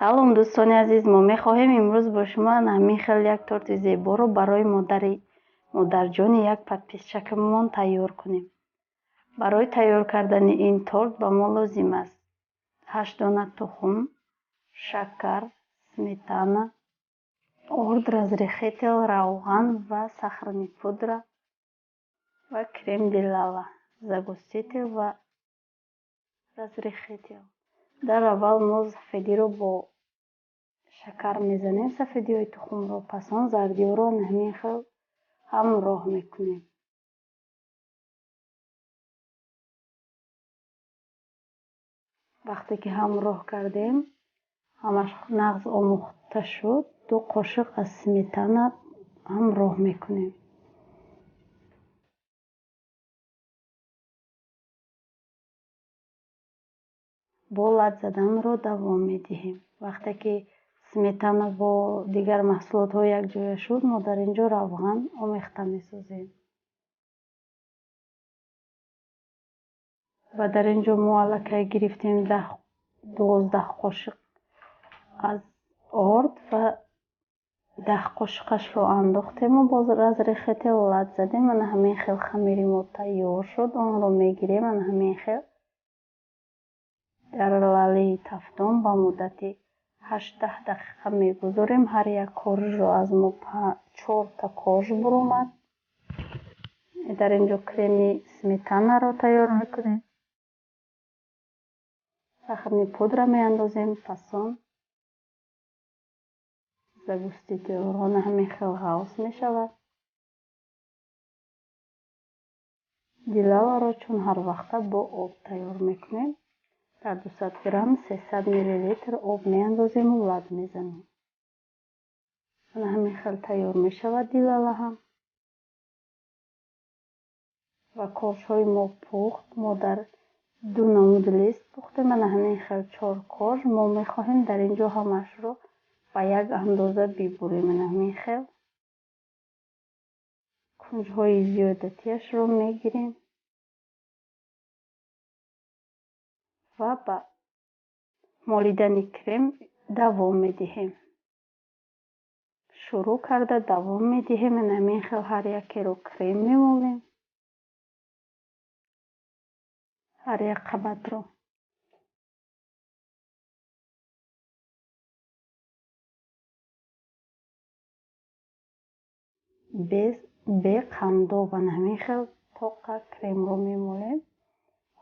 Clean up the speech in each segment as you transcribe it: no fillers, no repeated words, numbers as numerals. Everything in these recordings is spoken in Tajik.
Салом, дӯстони азиз! Мо мехоҳем имрӯз бо шумо ҳамин хел як торти зеборо барои модари модарҷони як подписчикамон тайёр кунем. Барои тайёр кардани ин торт ба мо лозим аст 8 дона тухм, шакар, сметана, орд, разрыхлитель, равған ва сахарный пудра ва крем дилала, загуститель ва разрыхлитель. Дар аввал мо сафедиро бо шакар мезанем, сафедиҳои тухмро, пас он зардиҳоро ҳамин хел ҳамроҳ мекунем. Вақте ки ҳамроҳ кардем, ҳамаш нағз омӯхта шуд, 2 қошиқ аз сметана ҳамроҳ мекунем. Бо лат заданро давом медиҳем. Вақте ки сметана бо дигар маҳсулотҳо якҷоя шуд, мо дар ин ҷо равған омехта месозем. Ва дар ин ҷо мо аллакай гирифтем 12 қошиқ аз орд ва 10 қошиқашро андохтему боз разрыхлитель лат задем. Ана ҳамин хел хамири мо тайёр шуд. Онро мегирем ана ҳамин хел дар лалаи тафтон ба муддати 8-10 дақиқа мегузорем. Ҳар як коржро аз мо 4 корж буромад. Дар ин ҷо креми сметанаро тайёр мекунем. Сахарни пудра меандозем, пас он загустителро ҳамин хел ғавс мешавад. Дилаларо чун ҳар вақта бо об тайёр мекунем. Дар 200 грамм 300 миллилитр об меандозему лат мезанем. Ана ҳамин хел тайёр мешавад дилала ҳам. Ва коржҳои мо пухт. Мо дар 2 намуд лист пухтем. Ана ҳамин хел 4 корж. Мо мехоҳем дар ин ҷо ҳамаашро ба як андоза бибурем. Ана ҳамин хел кунҷҳои зиёдатиашро мегирем ва ба молидани крем давом медиҳем. Шурӯъ карда давом медиҳем. Ана ҳамин хел ҳар якеро крем мемолем, ҳар як қабатро. Бе қандоб ана ҳамин хел тоқа кремро мемолем.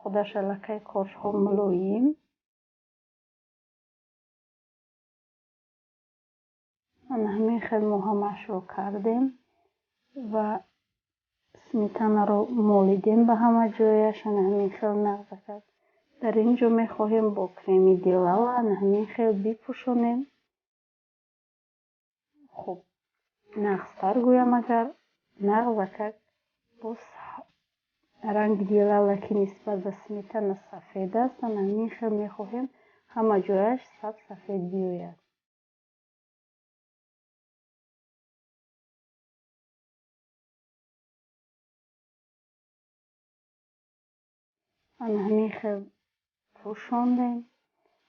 Худаш аллакай коржҳо мулоим. Ана ҳамин хел мо ҳамаашро кардем ва сметанаро молидем ба ҳама ҷояш. Ана ҳамин хел нағза кард. Дар ин ҷо мехоҳем бо креми дилала ана ҳамин хел бипӯшонем. Хуб, нағзтар гӯям, агар нағза кард, боз ранги дилала ки нисбат ба сметана сафед аст, ана ҳамин хел мехоҳем ҳама ҷояш саб-сафед биёяд. Ана ҳамин хел пӯшондем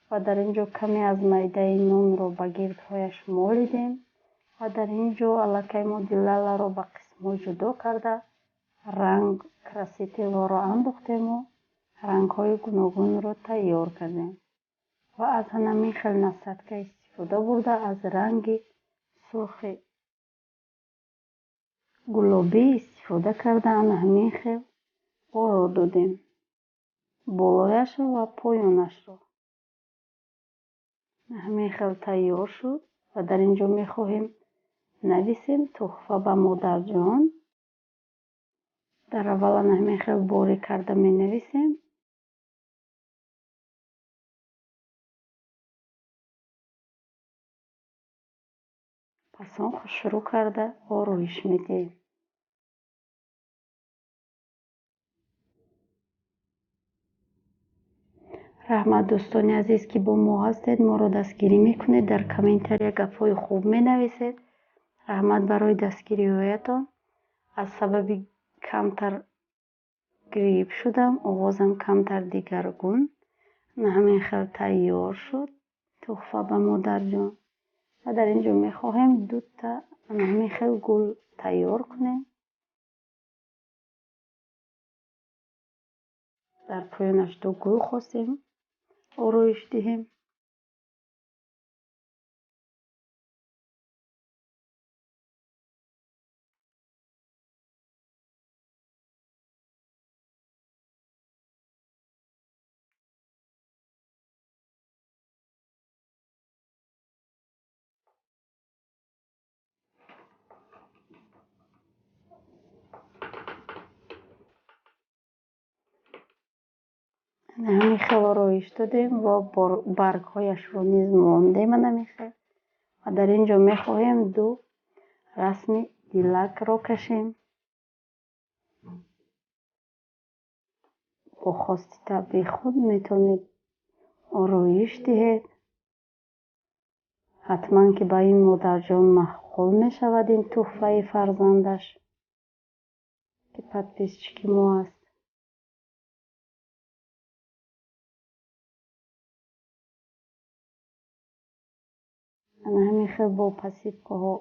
ва дар ин ҷо каме аз майдаи нонро ба гирдҳояш молидем ва дар ин ҷо аллакай мо дилаларо ба қисмҳо ҷудо карда ранг красителҳоро андохтему рангҳои гуногунро тайёр кардем ва аз ҳамин хел насадка истифода бурда аз ранги сурхи гулобӣ истифода карда ана ҳамин хел оро додем болояшро ва поёнашро. Ҳамин хел тайёр шуд ва дар ин ҷо мехоҳем нависем туҳфа ба модарҷон. Дар аввал ана ҳамин хел борӣ карда менависем. Пас он шурӯъ карда ороиш медиҳем. Раҳмат, дӯстони азиз, ки бо мо ҳастед, моро дастгирӣ мекунед, дар комментария гапҳои хуб менависед. Раҳмат барои дастгириҳоятон. Аз сабаби камтар грипп шудам, овозам камтар дигаргун. Ҳамин хел тайёр шуд. Туҳфа ба модарҷон. Ва дар ин ҷо мехоҳем дута ҳамин хел гул тайёр кунем. Дар поёнаш ду гул хостем ороиш диҳем. Ҳамин хел ороиш додем ва баргҳояшро низ мондем ҳамин хел. Ва дар ин ҷо мехоҳем ду расми дилакро кашем. Бо хости табъи худ метавонед ороиш диҳед. Ҳатман ки ба ин модарҷон маъқул мешавад ин туҳфаи фарзандаш, ки подписчики мо аст. Ҳамин хел бо посыпкаҳо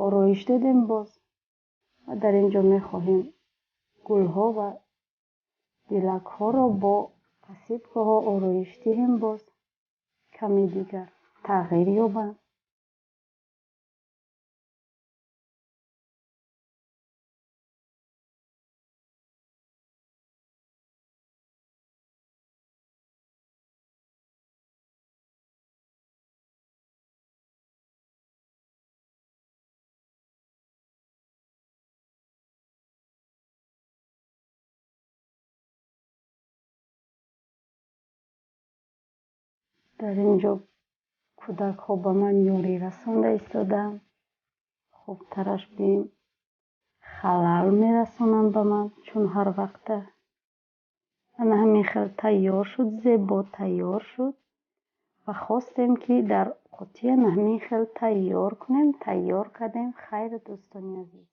ороиш додем боз. Ва дар ин ҷо мехоҳем гулҳо ва дилакҳоро бо посыпкаҳо ороиш диҳем боз. Каме дигар тағйир ёбанд. Дар ин ҷо кӯдакҳо ба ман ёрӣ расонда истодаанд. Хубтараш бим халал мерасонанд ба ман, чун ҳар вақта. Ана ҳамин хел тайёр шуд, зебо тайёр шуд ва хостем, ки дар қутия ҳамин хел тайёр кунем. Тайёр кардем. Хайр, дӯстони азиз.